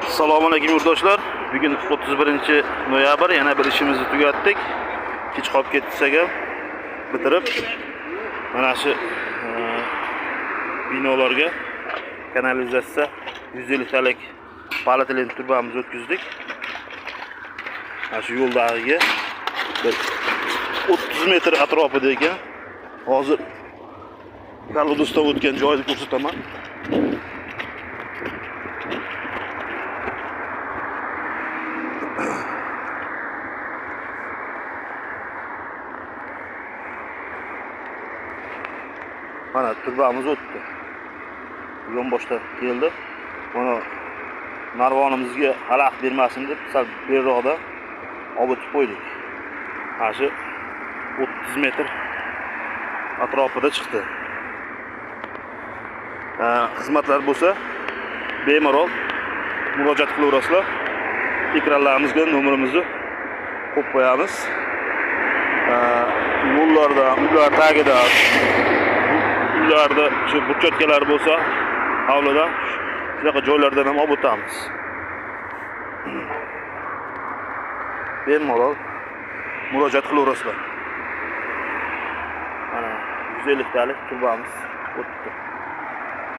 Assalomu alaykum yurtdoshlar. Bugun 31 noyabr, yana bir ishimizni tugatdik. Kech qolib ketsak ham bitirib mana shu binolarga kanalizatsiya 150 talik polietilen trubamizni o'tkazdik. Mana shu yo'ldagiga bir 30 metr atrofida ekan. Hozir kolodusdan o'tgan joyni ko'rsataman. Mana turbamiz o'tdi. Yonboshda keldi. Mana narvonimizga xalaqit bermasin deb sal beriroqda olib o'tib qo'ydik. Mana shu 30 metr atrofida chiqdi. Xizmatlar bo'lsa bemalol murojaat qilaverasizlar. Ekranlarimizga nomerimizni qo'yib qo'yamiz. Yo'llarda, uylar tagida, uylarda shu burchatkalar bo'lsa, hovlida shunaqa joylardan ham olib o'tamiz. Bemalol murojaat qilaverasizlar. Mana 150 talik turbamiz o'tdi.